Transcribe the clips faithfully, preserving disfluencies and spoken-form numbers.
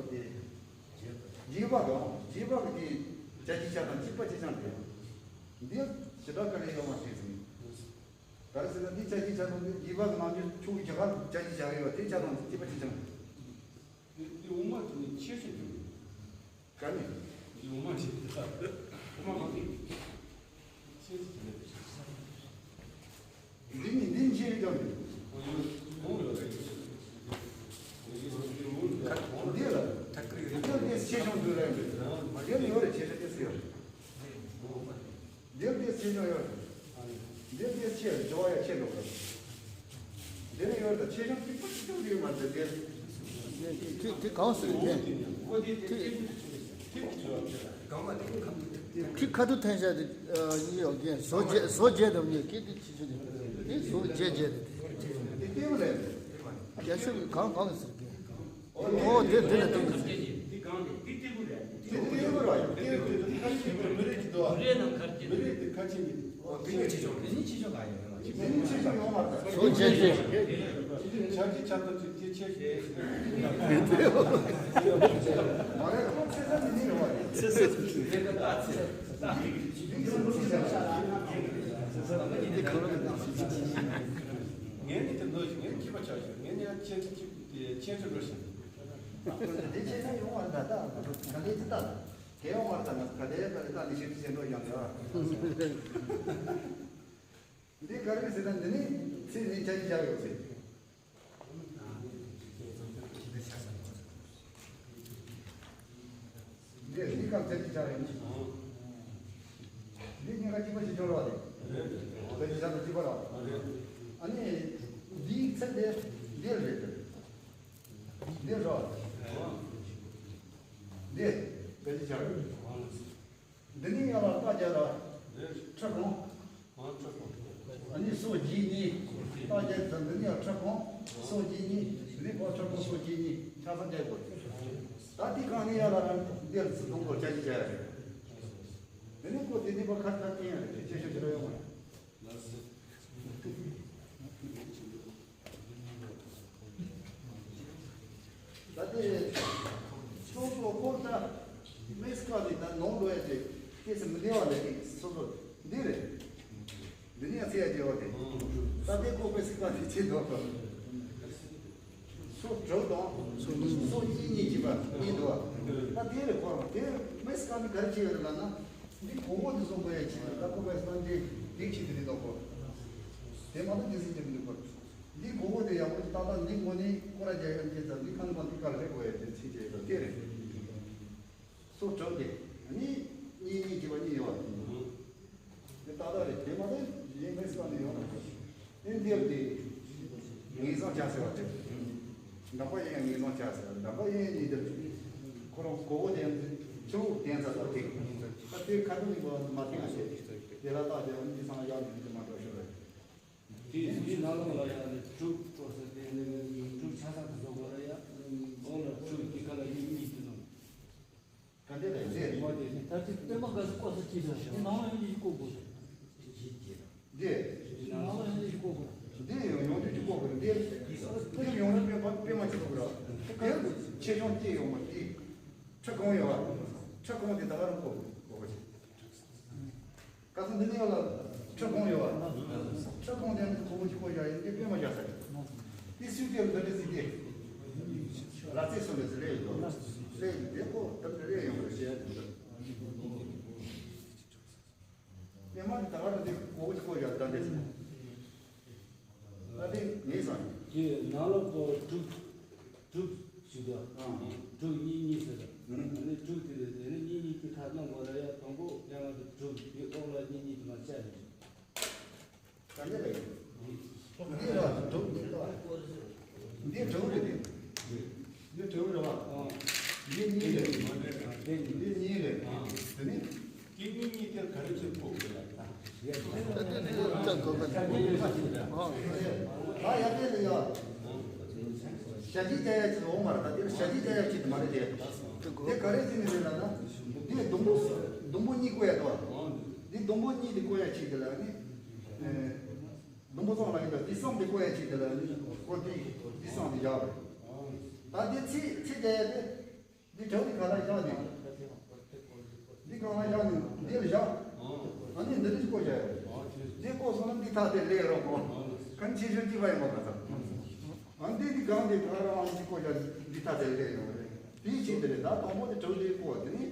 རྗེས་དཔག་དང་རྗེས་དཔག་གི་དེ་བྱ་བྱེད་ཆ་ཚང་གཅིག་པ་གཅིག་རྐྱང་རེད། འདི་ཞེ་དྲག་དཀའ་ལས་ཡོད་མ་རེད་ཟེར། ག་རེ་ཟེར་ན་འདི་བྱ་བྱེད་ཆ་ཚང་འདི་རྗེས་དཔག་གི་རྣམ་འགྱུར་ཁྱོད་ཀྱི་རྒྱ་གར་བྱ་བྱེད་བྱ་གི་ཡོད་དེ་ཆ་ཚང་གཅིག་པ་གཅིག་རྐྱང་རེད། འདི་འདི་དབུ་མ་དེ་ནི་ཆེ་ཤོས་དེ་རེད། ག་ནས། འདི་དབུ་མ་ཆེ་དེ་དབུ་མ་གང་དེ། ཆེ་ཤོས་དེ་རེད། འདི་ནི་འདི་ནི་ཆེ་ཤོས་ཀྱང་རེད། འདི་ལ་ཐག་གི་རེད། འདི་ལ་ཆེ་ཆུང་འདུག་རེད་འདུག་འདི་ལ་ཡོད་རེད། ཆེ་ཤོས་དེ་སུ་ཡོད། འདི་ལ་ཆེ་ཆུང་ཡོད་རེད། འདི་ལ་ཆེ་བྱ་བ་ཡ་ཆེ་ལོ་རེད། འདི་ལ་ཡོད་རེད། ཆེ་ཆུང་ཏིག་པ་ཏིག་ཏིག་རེད་མ་རེད་འདི། དེ་དེ་གང་ཟེར་གི། ཁྲི་ཁ་ཐུག་འཐེན་བྱ་དེ་ཡིན་ཡོད་གི། བཟོ་བྱེད་བཟོ་བྱེད་དམ་ཉེ་གི་དེ་ཆེ་ཆུང་དེ་བཟོ་བྱེད་བྱེད་དེ། འདི་ལྟེ་བ་ལས། རྒྱ་ཤུག་གང་གང་ཟེར་གི། ཨོ་དེ་དེ་ལ་ཐུག་འདི་གང་དེ་འདི་ལྟེ་བུ་རེད། འདི་ལྟེ་བུ་ར་ཡིན། ལྟེ་བུ་དེ་ཁ་ཆེ་མི་རེད་ཀྱི་དོ། མི་རེད་ནམ་ཁར་གྱི། མི་རེད་དེ་ཁ་ཆེ་ཉིད། ཨོ་དེ་ཉིད་ཆེ་ཆུང་དེ་ཉིད་ཆེ་ཆུང་ག་ཡོད་ན་ཆེ་ཆུང་ཡོང་མ་རེད། བཟོ་བྱེད་བྱེད། ཆ་རྒྱུས་ཆ་ཚང་ཆེ་ཆེ་ཆེ་ཆེ། མ་རེད་ཁོང་ཚེ་ས་ནི་ནི་ཡོང་བ་རེད། ཚེ་ས་ཚེ་ས་ཚེ། ངས་ནི་དེ་འདོད་ཞིང་ངས་ཁྱི་པ་ཆགས་ཤིང་ངས་ནི་ཁྱེད་ཚོ་ཁྱི་དེ་ཁྱེད་ཚོ་འགྲོ་ཞིང་། དེ་ཆེ་ས་ཡོང་བ་ད་ལྟ་ག་ལེ་ཅི་ལྟ་དེ་ཡོང་བ་ད་ན་ག་ལེ་ག་ལེ་ད་ནི་ཤེས་ཀྱི་ཅན་འགྲོ་ཡང་ཡོད། འདི་ག་རེ་ཟེར་ན་འདི་ནི་ཚེ་ནི་ཆ་ཡི་ཆ་ཡོད་ཚེ། འདི་འདི་སྐབས་ཚེ་ནི་ཆ་ཡོད། འདི་གཉིས་ཀ་གཅིག་པ་ཞིག་འབྱོར་བ་རེད། ཚེ་ནི་ཆ་ཡོད་གཅིག་པ་རེད། ཨ་ནི་འདིའི་ཚེ་འདི་འདི་རེད། འདི་རེད། འདི་ཚེ་ནི་ཆ་ཡོད། འདི་ནི་ཡང་ལ་རྟགས་བརྒྱད་ལ། ཁྲི་གང་། ཨ་ནི་སོ་བརྒྱད་གཉིས། རྟགས་བརྒྱད་ཙམ་འདི་ནི་ཡང་ཁྲི་གང་། སོ་བརྒྱད་གཉིས། འདི་ནི་གོ་ཁྲི་གང་སོ་བརྒྱད་གཉིས་ཆ་ཚང་བརྒྱད་དགོས། ད་འདི་གང་ནི་ཡང་ལ་རང་འདིར་ཚུར་གཏོང་དགོས་བྱ་ཞིག་བྱ་ཡ་རེད། འདི་ནི་ཀོ་དེ་འདི་པ་ཁ་ཁ་བསྟན་ཡ་རེད། ཁྱེད་ཆོས་ཆོས་ར་ཡོང་བ། ད་དེ་སོ་སོ་ཀོ་ད་མེ་སི་ཀ་ནི་ད་ནོར་འགྲོ་ཡ་དེ་སྐྱེས་སུ་མི་བདེ་བ་ལས་ཀྱི་སོ་སོ་འདི་རེད། འདི་ནི་ཡང་ཚེ་ཡ་བདེ་བ་དེ་ད་དེ་ཀོ་མེ་སི་ཀ་ནི་ཆེ་འགྲོ་གི། སོ་དྲུག་དང་སོ་གཉིས་གཉིས་ཀྱི་བར་གཉིས་འདུག་བ། ད་དེ་རེད་ཁོ་རང་དེ་མེ་སི་ཀ་ནི་ག་རེ་བྱེད་ཡོད་རེད་ལབ་ན། འདི་གོ་བོ་འདི་བཟོ་དགོས་ཡ་ཆེ་ད་ཀོ་མེ་སི་ཀ་འདི་འདི་ཆེ་དེ་རེད་འདུག་གོ། དེ་མ་གཏོགས་འདི་སྲིད་ཀྱི་མི་འདུག་གོ། འདི་གོ་བོ་དེ་ཡག་པོ་ཅིག་ཏག་ཏག་འདི་ངོ་ནི་སྐོར་ར་རྒྱག་ཡ་འདི་ཙམ་འདི་ཁ་ནི་མ་འདི་དཀར་རེ་དགོས་ཡ་དེ་ཚིག་བྱས་ཡོད་དེ་རེད། སོ་དྲུག་དེ་ནི་གཉིས་གཉིས་བྱས་པ་གཉིས་ཡོད་པ་དེ་ཏག་ཏག་རེད། དེ་མ་གཏོགས་གཞན་མེད་ས་ནས་ཡོང་ན་དེ་འདིར་དེ་ངེས་བཟུང་བྱ་ཟེར་བ་དེ་འདྲ་པ་ཡིན་ཡང་ངེས་བཟུང་བྱ་ཟེར་བ་འདྲ་པ་ཡིན་ཡང་ཉིད་དེ་ཁོ་རང་གོ་བོ་དེ་ཚོ་དེ་ཚ་ཚ་དེ་ད་དེ་ཁ་ཐུག་ནི་མ་ཐེངས་ཤེས་དེ་ལ་བལྟ་དེ་འོན་ཀྱང་སང་ཡག་ཡིན་དེ་མ་འགྲོ་ཤོར་བས། དེ་དེ་ནང་ལོགས་ལ་ཡང་ནི་དྲུག་སྤྲོ་ཟེར་དེ་ནི་དྲུག་ཆ་ཚང་དུ་བཟོ་དགོས་ལ་ཡ། འོག་ལ་དྲུག་དེ་ཁ་ལ་ཡིག་གཉིས་དེ་ནང་། ག་འདྲ་ལ་ཡིན་ཟེར། མ་དེ་ནི་ད་ཅི་པད་མ་དཀར་སི་བཀོད་ས་ཅི་ཟེར་དེ་ནང་ལ་ཡང་ཅི་བཀོད་དགོས་ཟེར། འདི་ནང་ལ་ཡང་ཅི་བཀོད་དགོས། འདི་ཡང་ཡོང་དུས་ཅི་བཀོད་དགོས། འདི་འདི་ཡོང་ན་པད་མ་པད་མ་ཅི་བཀོད་དགོས། དེ་ཆེ་ཆུང་སྐྱེ་ཡོང་བ་འདི་ཁྲི་གང་ཡོད་བ། ཁྲི་གང་དེ་ད་ག་རང་བཀོད་དགོས་པ་ཅི། ཁ་སང་འདི་ནས་ཡོད་ལ་ཁྲི་གང་ཡོད་བ། ཁྲི་གང་དེ་ནི་ཁོ་བོ་ཅིག་བཀོད་བཞག་ཡིན་དེ་པད་མ་བཞག་ས་རེད། དེ་སུས་དེ་འདི་འདྲ་ཟིག་དེ་ར་ཙེ་སོ་ལེ་ཟི་ལེ་ཡོད་དོ། ལེ་ཡིན་དེ་ཁོ་འདི་འདྲ་རེ་ཡོང་རེ་བཤད་ཡ་དེ་འདྲ། པད་མ་དེ་ད་ག་རང་དེ་ཁོ་བོ་ཅིག་བཀོད་བཞག་ད་འདྲ་ཟིག་ད་དེ་ངས་བསམ། དེ་ནང་ལོགས་པོ་དྲུག་དྲུག་ཞིག་འདུག་ཨང་། དྲུག་གཉིས་གཉིས་ཟེར། ཨང་། ཨ་ནི་དྲུག་དེ་རེད། དེ་ནི་གཉིས་གཉིས་ཀྱི་ཁ་གནང་དགོས་ར་ཡ། དང་པོ་ཡང་ང་ཚོ་དྲུག་དེ་ཨོག་ལ་གཉིས་གཉིས་དེ་མ་བཅར་རེད། ག་འདྲ་རེད། འདི་ལ་དྲུག་འདི་ལ་འདི་དྲུག་རེད་དེ། འདི་དྲུག་རེད་བ། ཨང་། འདི་གཉིས་རེད། འདི་གཉིས་རེད། དེ་ནི། དེ་གཉིས་གཉིས་དེ་ག་རེ་བྱེད་དགོས་རེད། ད་དེ་ནི་ད་གོ་ག་ད་གོ་ག་ད་ཡ་དེ་ལ་ཡ། ཞ་ཅི་རྒྱ་ཡ་ཅི་འོ་མ་རེད། ད་དེ་ལ་ཞ་ཅི་རྒྱ་ཡ་ཅི་དེ་མ་རེད་དེ། དེ་ག་རེ་ཟེར་ནི་རེད་ལབ་ན། འདི་ཟླུམ་པོ་ཟླུམ་པོ་གཉིས་བཀོད་ཡ་དོ། འདི་ཟླུམ་པོ་གཉིས་དེ་བཀོད་ཡ་ཅི་དེ་ལ་ནི། ཟླུམ་པོ་ཙམ་ལ་ཡིན་ད་འདི་གསུམ་དེ་བཀོད་ཡ་ཅི་དེ་ལ་ནི་ཁོ་དེ་འདི་གསུམ་དེ་ཡག་རེད། ད་དེ་ཚེ་ཚེ་རྒྱ་ཡ་དེ། འདི་དྲང་འདི་ག་ལ་བཞག་ནས། འདི་གང་ལ་བཞག་ནས་འདི་ལ་བཞག་ཨ་ནི་འདི་འདྲ་ཞིག་བཀོད་བཞག་ཡོད། འདི་བཀོད་སོང་ན་འདི་ཐག་དེ་ལས་རོགས་གོ་གང་ཆེ་ཤོས་ཅི་བ་ཡིན་པ་ག་ཚ། ཨ་འདི་འདི་གང་འདི་ག་རང་ཨ་ནི་བཀོད་བཞག་འདི་ཐག་དེ་ལས་རོགས་རེད། དེའི་ཆེད་དེ་རེད། ད་དང་པོ་དེ་དྲང་འདི་བཀོད། དེ་ནི་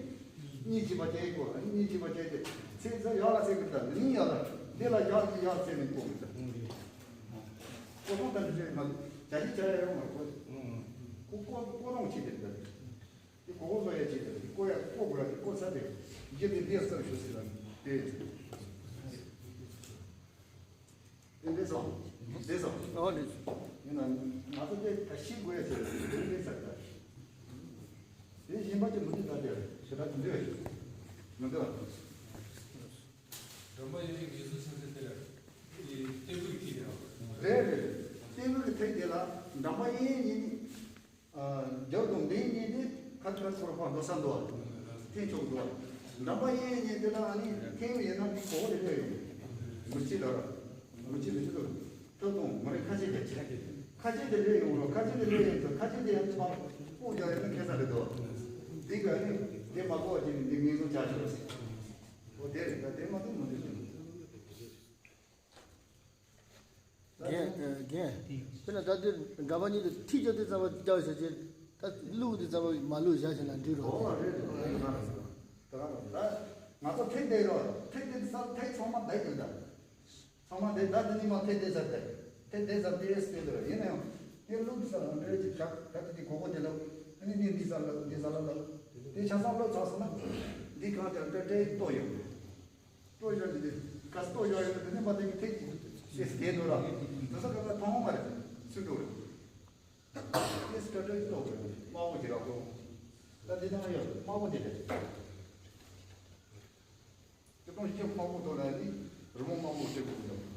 གཉིས་ཅི་བ་ཅན་བཀོད། ཨ་ནི་གཉིས་ཅི་བ་ཅན་དེ་ཚེ་ཚེ་ཡག་ལ་ཚེ་གི་ད་འདི་ནི་ཡག་ལ་འདི་ལ་ཡག་འདི་ཡག་ཚེ་ནི་བཀོད་གི་ད། ཀོ་ཐོང་ད་འདི་ཚེ་མ་བྱ་ཞིག་བྱ་ཡ་ཡོང་མ་བཀོད། ཀོ་ཀོ་ཀོ་རོང་ཆེད་དེ་རེད་ད། དེ་གོ་གོ་བཟོ་ཡ་ཅིག་དང་དེ་བཀོ་ཡ་བཀོ་དགོས་ཡ་དེ་བཀོ་ཚར་ཏེ་རྒྱུ་དེ་འདི་ལ་བསམ་ཞུ་ཟེར་ལ་དེ་དེ་འདྲས་སོང་འདྲས་སོང་། ཨོ་འདྲས་སོང་། ཡིན་ན་ང་ཚོ་དེ་ད་ཤེས་དགོས་ཡ་ཟེར་དེ་འདྲས་ཚར་ད། དེ་གཞན་པ་ཅིག་མི་འདུག་ད་དེ་ཞེ་དྲག་འདོད་མི་འདུག་འགྲམ་པ་ཡན་ངེས་སུ་ཆ་ཚད་དེ་ལ་དེ་ལྟེ་བུ་ཡི་ཐིག་དེ་ལ། རེད་རེད། ལྟེ་བུ་གི་ཐིག་དེ་ལ་འགྲམ་པ་ཡན་གཉིས་ནི། རྒྱབ་དང་མདུན་གཉིས་དེ་ཁ་ཁ་ཁོ་ར་ཁོ་ར་འགྲོ་ས་འདུག་བ། འཐེན་ཆོག་འདུག་བ། འགྲམ་པ་གཡས་གཡོན་གཉིས་དེ་ལ་ཨ་ནི་འཐེན་ཡོད་ན་འདི་གོ་བོ་དེ་སླེབས་ཡོང་། མུ་ལྕི་ལ་ར། མུ་ལྕི་ལ་ཅི་ལ། ཐོད་གཏོང་མ་རེད་ཁ་ཆེ་དེ་ཆེ། ཁ་ཆེ་དེ་སླེབས་ཡོང་རོགས། ཁ་ཆེ་དེ་སླེབས་ཡོང་ཚོ་ཁ་ཆེ་དེ་ཡང་ཚ་སྤུ་རྒྱག་ཡོད་ན་ཁེ་ས་རེད་འདུག་བ། འདི་ག་ནི་དེ་མ་གོ་བ་ཅི་ནི་འདི་ངེས་སོང་ཆ་ཆོག་ཟེར། འོ་དེ་རེད། ད་དེ་མ་གཏོགས་མ་འདུག་ཅི། རྒན། རྒན། དཔེར་ན་ད་དེ་འགྲམ་པ་གཉིས་དེ་ཐིག་ཅོ་དེ་ཙམ་པ་རྒྱག་བྱས་རྗེས་ད་ལུག་དེ་ཙམ་པ་མ་ལུག་བཞག་བྱས་ན་འགྲིག་རོགས། ཨོ་རེད་རེད། ད་ང་ཚོ་ཐིག་དེ་རོ་ཐིག་དེ་ས་ཐིག་ཚང་མ་བསྡད་ཡོད་ད། ཚང་མ་དེ་ད་དེ་ནི་མ་ཐིག་དེ་ཟེར་ཏེ་ཐིག་དེ་ཟེར་ཏེ་ཡེ་སི་ཏེ་རེད། ཡིན་ན་ཡང་དེ་ལུག་ས་ལ་འདྲེ་ཅིག་ཆགས་ད་དེ་དེ་གོ་གོ་དེ་ལ་ཨ་ནི་ནི་འདི་ས་ལ་འདི་ས་ལ་ལ་དེ་ཆ་ཚང་ལོ་ཚགས་སོང་ན་འདི་གང་དེ་འདྲ་འདྲེ་ཏོ་ཡོད། སྤྲོ་ཡོད་ནི་དེ་ག་སྤྲོ་ཡོད་ཡོད་ནི་དེ་ནི་མ་དེ་གི་ཐེག་ཅིག་ཤེས་སུ་དེ་འདུག་ར། དེ་ས་ག་ལ་ཐོང་མ་རེད། སུ་འགྲོ་རེད། དེ་སྤྲོ་སྤྲོ་ཡི་ཏོག་རེད། དམར་པོ་གི་ར་ཁོ། ད་དེ་ནང་ཡོད་དམར་པོ་དེ་རེད། དེ་ཐོང་ཤེས་དམར་པོ་ཏོ་ལ་ནི་རི་མོ་དམར་པོ་སྤྲད་དགོས་འདུག་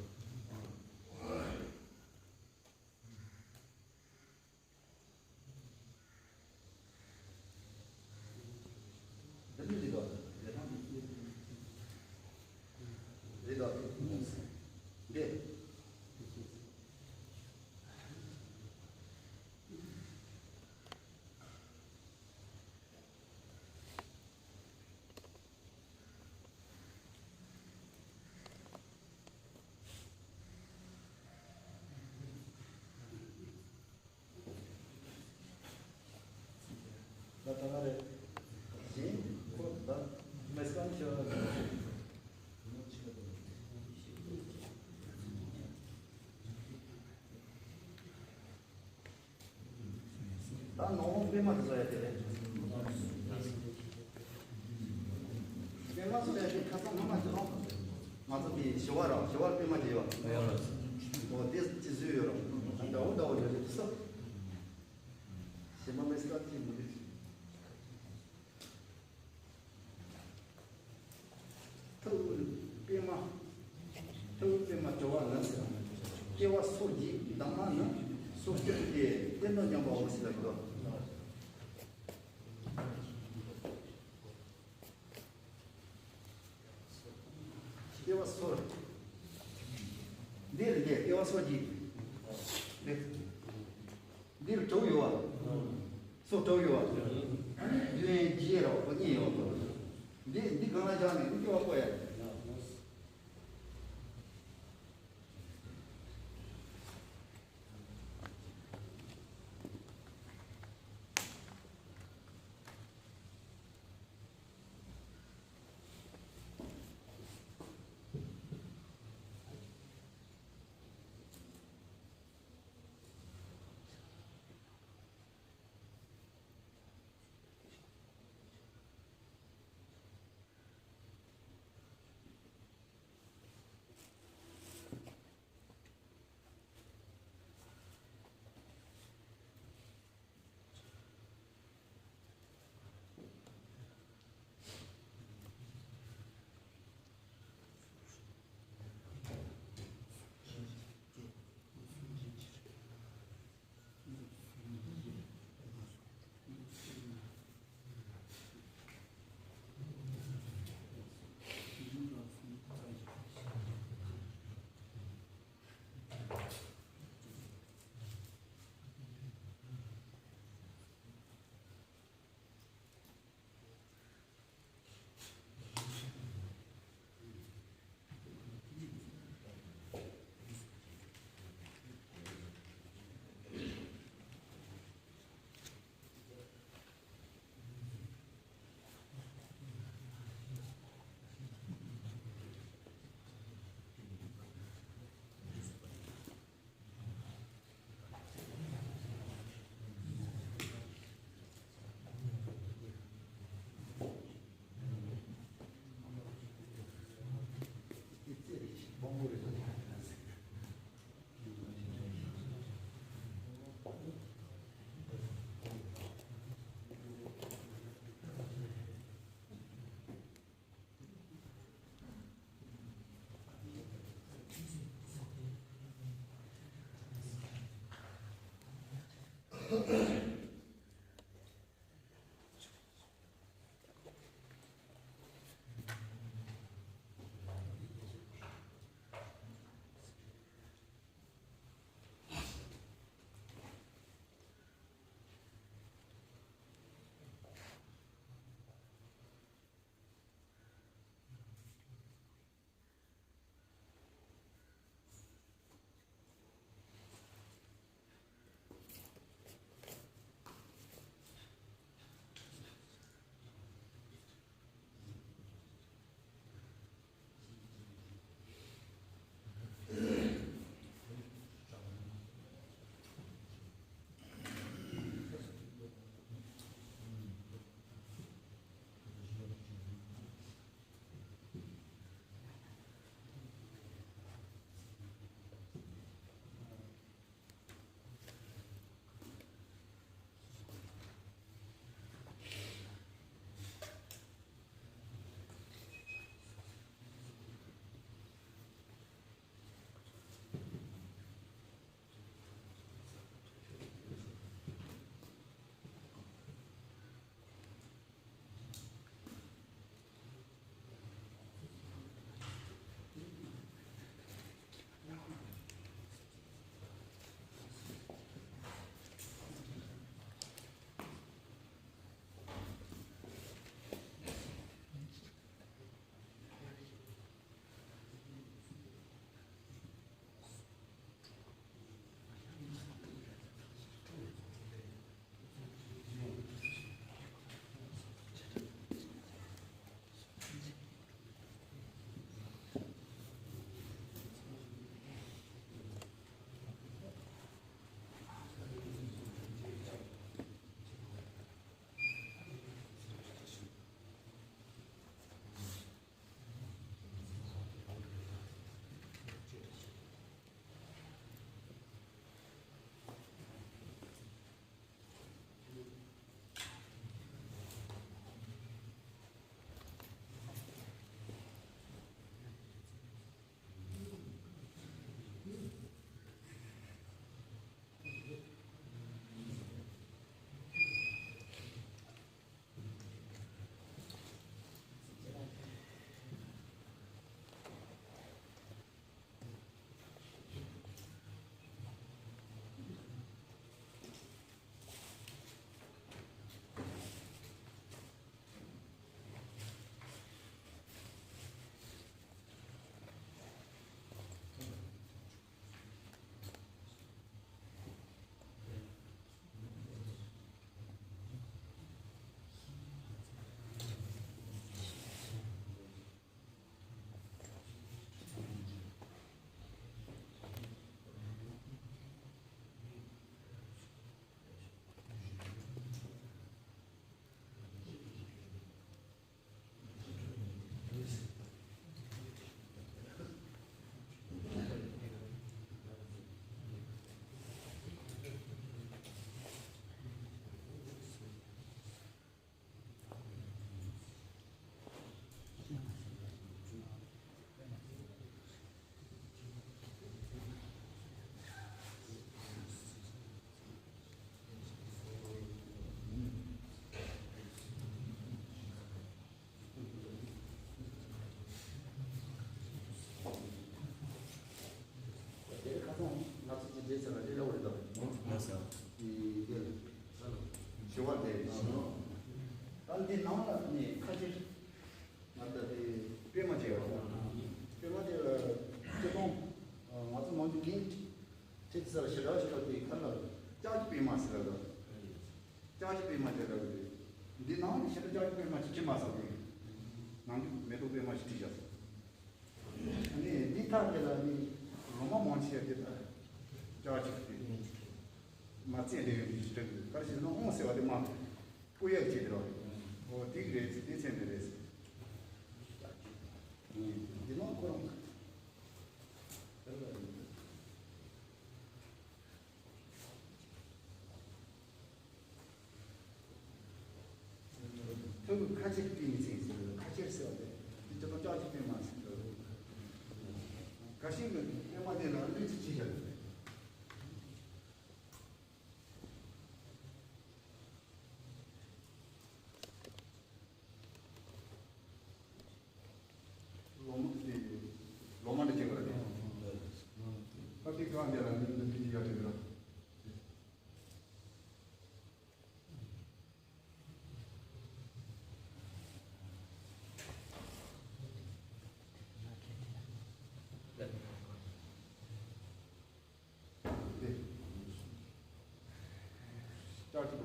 ད་ད་ང་རེ་ཞིང་ཁོ་ད་མེ་སི་ཀན་ཆེ་བ། ད་ནོར་པད་མ་དེ་ཚོ་ཡ་དེ་རེད། པད་མ་ཚོ་ཡ་དེ་ཁ་སང་སྔ་མ་དེ་རང་ང་ཚོ་དེ་ཞི་བ་ར་ཞི་བ་པད་མ་དེ་ཡོད། ཨོ་དེ་ཅི་བཟོས་ཡོད་ར་འདྲ་བོ་འདྲ་བོ་ཡོད་རེད། དེ་ཚོ་ཞི་མ་མེ་སི་ཀ་དེ་མི་འདུག་ཐུགས་པད་མ། ཐུགས་པད་མ་སྤྲོ་བ་ལ། སྐྱེ་བ་སོགས་ཀྱི་གདམས་ངག་ནི། སོགས་སྐྱོན་ཏེ་བསྟན་དང་མཉམ་པའོ་ཞེས་ལ་གོ། སྐྱེ་བ་སོགས། འདིར་འདི་སྐྱེ་བ་སོགས་ཀྱི། འདིར་གྲོགས་ཡོད་བ། སོགས་གྲོགས་ཡོད་བ། ཨ་ནི་རྒྱུ་ཡན་རྗེས་ར་བ་གཉིས་ཡོད་བ། འདི་འདི་གང་ལ་བཞག་ནས་འདི་སྐྱེ་བ་བཀོད་ཡ། དེ་ཁ་སང་ང་ཚོ་གཅིག་བསྡད་ཚར་ལ་ལས་སླ་བོ་རེད་དམ། ལགས་སོ། དེ་དེ་ལ་ཞུ་བ་དེ་ཞུ། ད་འདི་ནང་ལ་ནི་ཁ་ཆེ་ང་ད་དེ་པད་མ་བྱས་པ། པད་མ་དེ་ལ་སྤྱི་སྟོང་ང་ཚོ་ནང་དུ་གིན་ཁྲིད་ཚར་ཞེ་དྲག་ཞེ་དྲག་དེ་ཁ་ལ་ལྕགས་ཀྱི་པད་མ་ཟེར་ལ། ལྕགས་ཀྱི་པད་མ་བྱས་ལ་དེ་འདི་ནང་ནི་ཞེ་དྲག་ལྕགས་ཀྱི་པད་མ་ཅིག་ཁྲིད་མ་ཟེར་དེ་ནང་གི་མེ་ཏོག་པད་མ་ཞིག་ཁྲིད་བཞག་སོང་། ནི་འདི་ཐག་དེ་ལ་ནི་ལོ་མ་མང་ཆེ་དེ་ལ་ལྕགས་ཅིག་དེ་མ་རྩེ་འདྲ་ཡོད་ནི་ཞིག་རེད། ག་རེ་ཟེར་ན་ཨོང་ཟེར་བ་དེ་མ་སྐུ་ཡག་ཅིག་དེ་རེད། འོ་དེ་གི་རེད། དེ་ཚན་དེ་རེད། འདི་ནང་ཁོ་རང་ཐོག་ཁ་ཆེ་པི་མི་ཚིག་ཟེར་ཁ་ཆེར་ཟེར་བ་དེ་འདི་ལྟ་ལྕགས་ཀྱི་པད་མ་ཟེར། ག་ཤིང་གི་པད་མ་དེ་ལ་ལུས་ཚིག་ཅི་བྱ།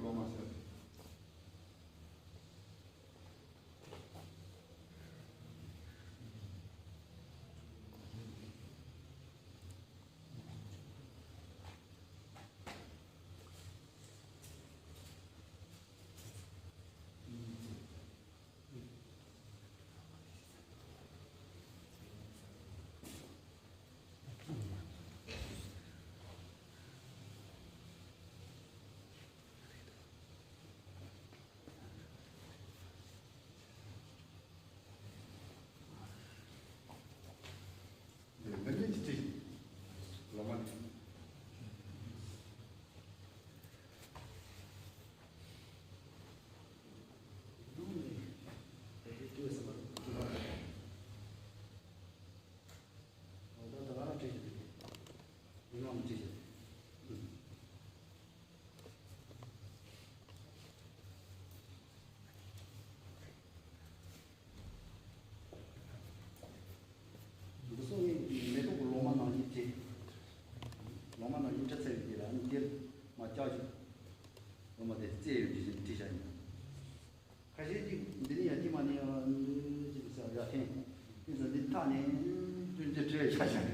ལོ་མ་ཟེར། འདི་འདི་འདྲ་ཅིག་བྲིས། ལོ་མ་འདི། འདི་ཚོ་ངས་མེ་ཏོག་གི་ལོ་མ་ནང་བཞིན་བྱས། ལོ་མ་ནང་བཞིན་བྲི་ཚར་བའི་རྗེས་ལ་ཨ་ནི་འདིར་མར་བཀྱག་ཅིག་ལོ་མ་དེ་བཙལ་ཡོད་དེ་བཞིན་བྲིས་བཞག་ཡིན། ཁ་ཤས་ཀྱིས་འདི་ནི་ཡ་ཅི་མ་ནི་ཡ་འདི་ཅི་ཟེར་ཡ་ཐེངས་ཨིན་ཟེར་འདི་ཐག་ནས་ཏུན་ཏུ་བྲི་བཞག་བཞག་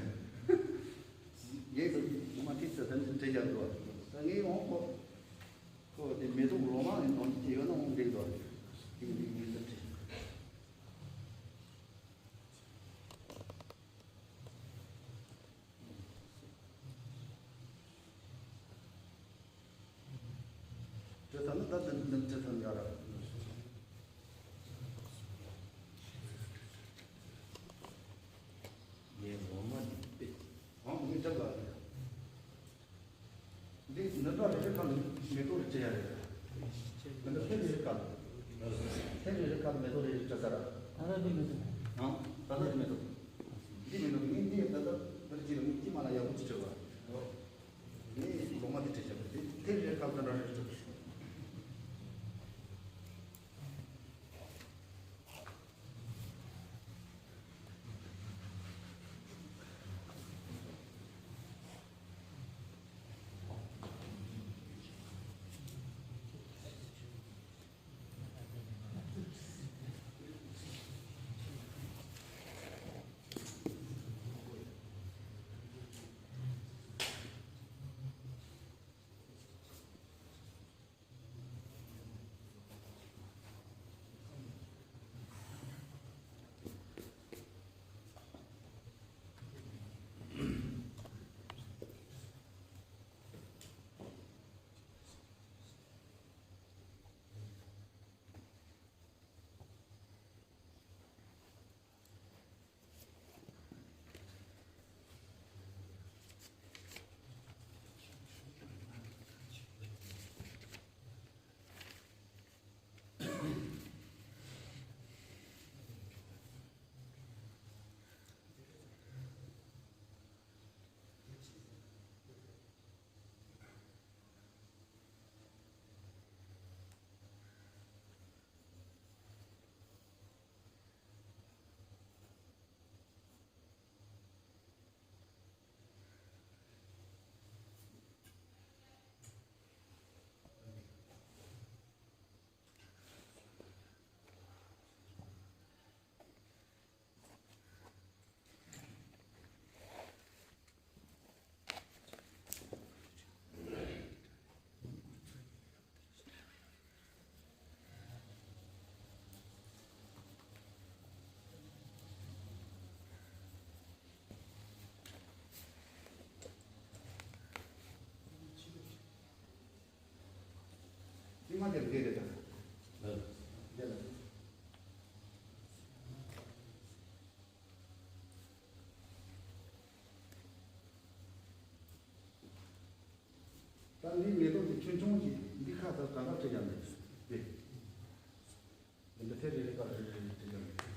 ངས་ཟེར་ལོ་མ་ཐིག་ཟེར་ད་འདི་བྲི་བཞག་འདུག་ད་ངས་འོང་ཁོ་ཁོ་དེ་མེ་ཏོག་ལོ་མ་ནང་བཞིན་བྲིས་ཡོད་ན་འོང་འགྲིག་འདུག་དེ་འདི་འདི་ཟེར་བྲིས། བྲི་ཐབས་ནི་ད་འདི་འདི་བྲི་ཐབས་ཡོད་རེད། ངས་ངོ་མ་འདི་དཔེ། ཨང་ངས་བྲིས་པ་རེད། འདི་ནི་ད་རེ་རེ་ཁ་ནས་མེ་ཏོག་རེ་བྲི་ཡ་རེད། འདི་འདྲ་ཐེངས་རེ་རེ་ཁ་ལ། ཐེངས་རེ་རེ་ཁ་ལ་མེ་ཏོག་རེ་རེ་བྲི་ཚར། ད་ལྟ་འདི་མེ་ཏོག་ཨང་ད་ལྟ་འདི་མེ་ཏོག་འདི་མེ་ཏོག་ངས་འདི་ད་ལྟ་འདིར་ཅི་ལ་ངས་ཅི་མ་ལ་ཡག་པོ་ཅིག་བྲིས་པ། ངས་ལོ་མ་འདི་བྲིས་བཞག་པ་འདི་ཐེངས་རེ་རེ་ཁ་ལ་ད་འདྲ་རེ་རེ་བྲིས། ཅི་མ་དེར་འདི་རེད་ད། འདི་ལ། ད་འདི་མེ་ཏོག་འདི་ཆུང་ཆུང་གི་འདི་ཁ་ད་ག་འདྲ་བྲི་ཡ་མེད་འདི། འདི་འདི་ཐེ་རེ་རེ་ག་རེ་རེ་རེ་བྲི་ཡ་མེད།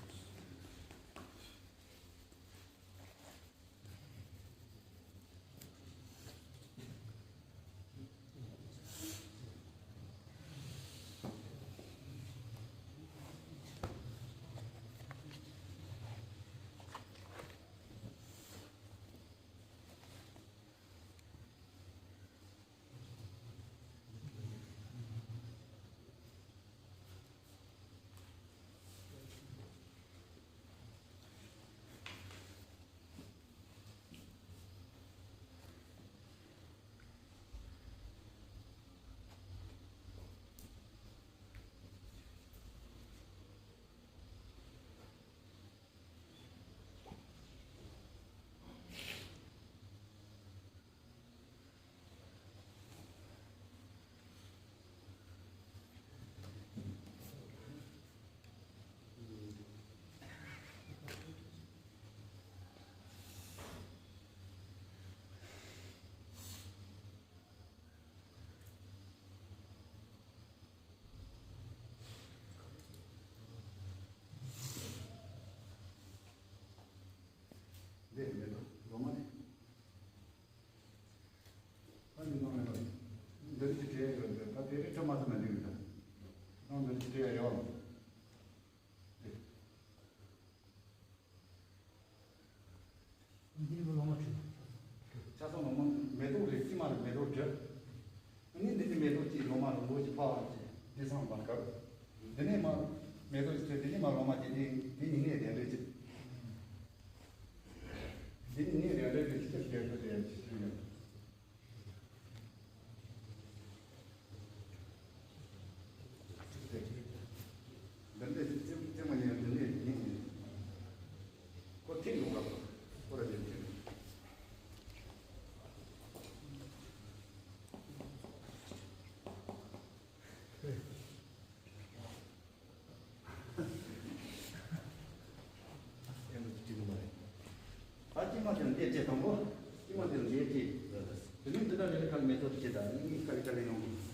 འདི་ཅི་སྤྲད་ཡ་ཡོད། འདི་ནི་ལོ་མ་བྲིས། ཆ་ཚང་ལོ་མ་མེ་ཏོག་རེ་རྩིས་མ་རེ་མེ་ཏོག་བྲིས། ཨ་ནི་འདི་ནི་མེ་ཏོག་གཅིག་ལོ་མ་རེ་ལོ་གཅིག་ཕ་བ་གཅིག་འདི་ཚང་མ་སྐབས། འདི་ནས་མ་མེ་ཏོག་གཅིག་འདི་ནས་མ་ལོ་མ་གཅིག་འདི་འདི་ཉིན་ནས་དེ་འདྲ་གཅིག་འདི་ཉིན་ནས་དེ་འདྲ་གཅིག་ཅིག་དེ་འདྲ་དེ་གཅིག་ཅིག་ཡོད། འདི་འདྲས་ཙེ་ཙེ་མ་ཉན་འདི་འདྲས་ཡིན། ཁོ་ཐིག་ཡོང་ར་ཁོ་ར་ཡོད་ཀྱི། ད་ཅི་མ་དེ་ལ་འདས་ཅེས་དང་པོ། ཅི་མ་དེ་ལ་འདས་ཅེས། དེ་ནས་འདི་ལྟར་རེ་རེ་ཁ་ལ་མེ་ཏོག་ཅེས་དང་ནི་ཁ་ལ་ཁ་ལ་ཡོང་།